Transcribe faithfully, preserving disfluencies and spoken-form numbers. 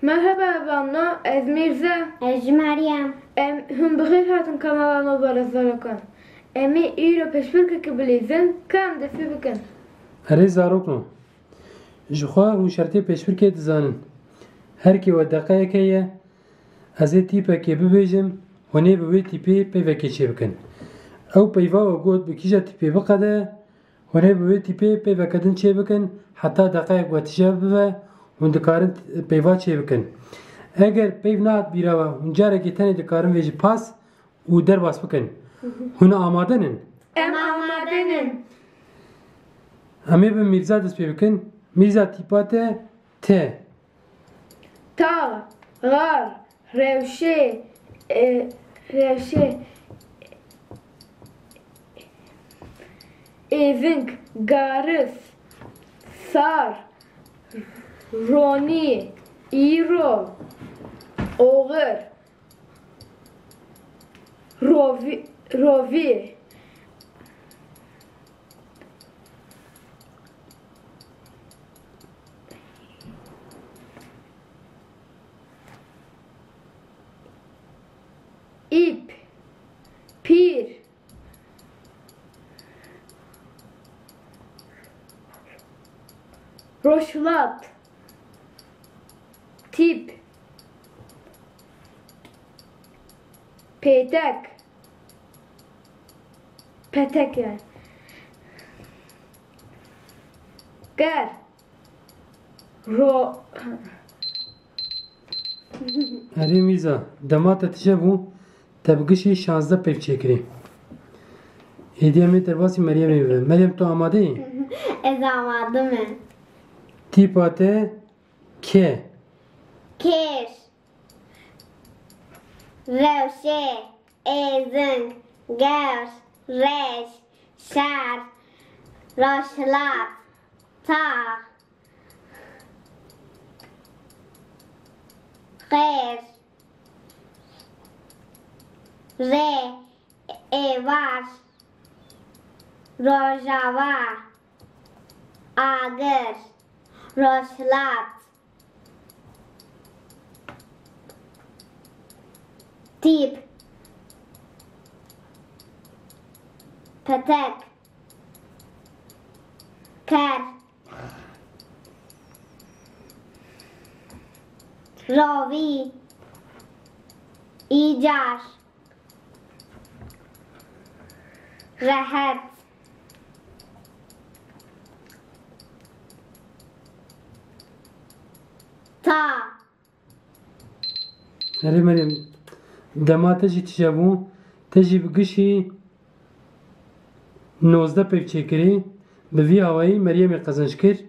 Merheba hevalno, ez Mîrze. Ez jî Meryem. Em hûn bi xêr hatin kanala Nobara Zarokan. Em ê îro pêşbirkekê bilîzin, ka em dest pê bikin. Erê zarokno, ji xwe hûn şertê pêşbirkê dizanin. Her kê we deqeyeke ye, ez ê tîpekê bibêjim, hûn ê bi wê tîpê peyvekê çêbikin. Ew peyva we got bi kîja tîpê biqede, hûn ê bi wê tîpê peyveke din çêbikin, heta deqeyek we tije bibe, hûn dikarin peyva çêbikin. Eger peyv nehat bîra we, hûn carekê tenê dikarin vêjî pas û derbas bikin. Hûn amade nin? Em amade nin. Em ê bi Mîrza dest pê bikin. Mîrza, tîpa te T. Tax, xar, rewşe, e, rewşe, êzing, garis, sar, ronî, îro, oxir, rovî, rovî. Îp, pîr, rojhilat, tîp, pêtek, petek yani. Ker. Ro. Erê Mîrza, dema te tije bû, te bi gişî şazdeh peyv çêkirî. Êdî em ê derbasî Meryemê bibe. Meryem, tu amade yî? Ez amade me. Tîpa te K. Kêr. Rewşe, êzing, gewr, rêş, şer, rojhilat, tax, xêr, rê, êvar, rojava, agir, rojhilat. Tîp. Petek. Ker. Rovî. Îcar. Rehet. Ta. Erê Meryem, dema te jî tije bû, te jî bi gişî nozdeh peyv çêkirî, bi vî awayî Meryemê qezenc kir.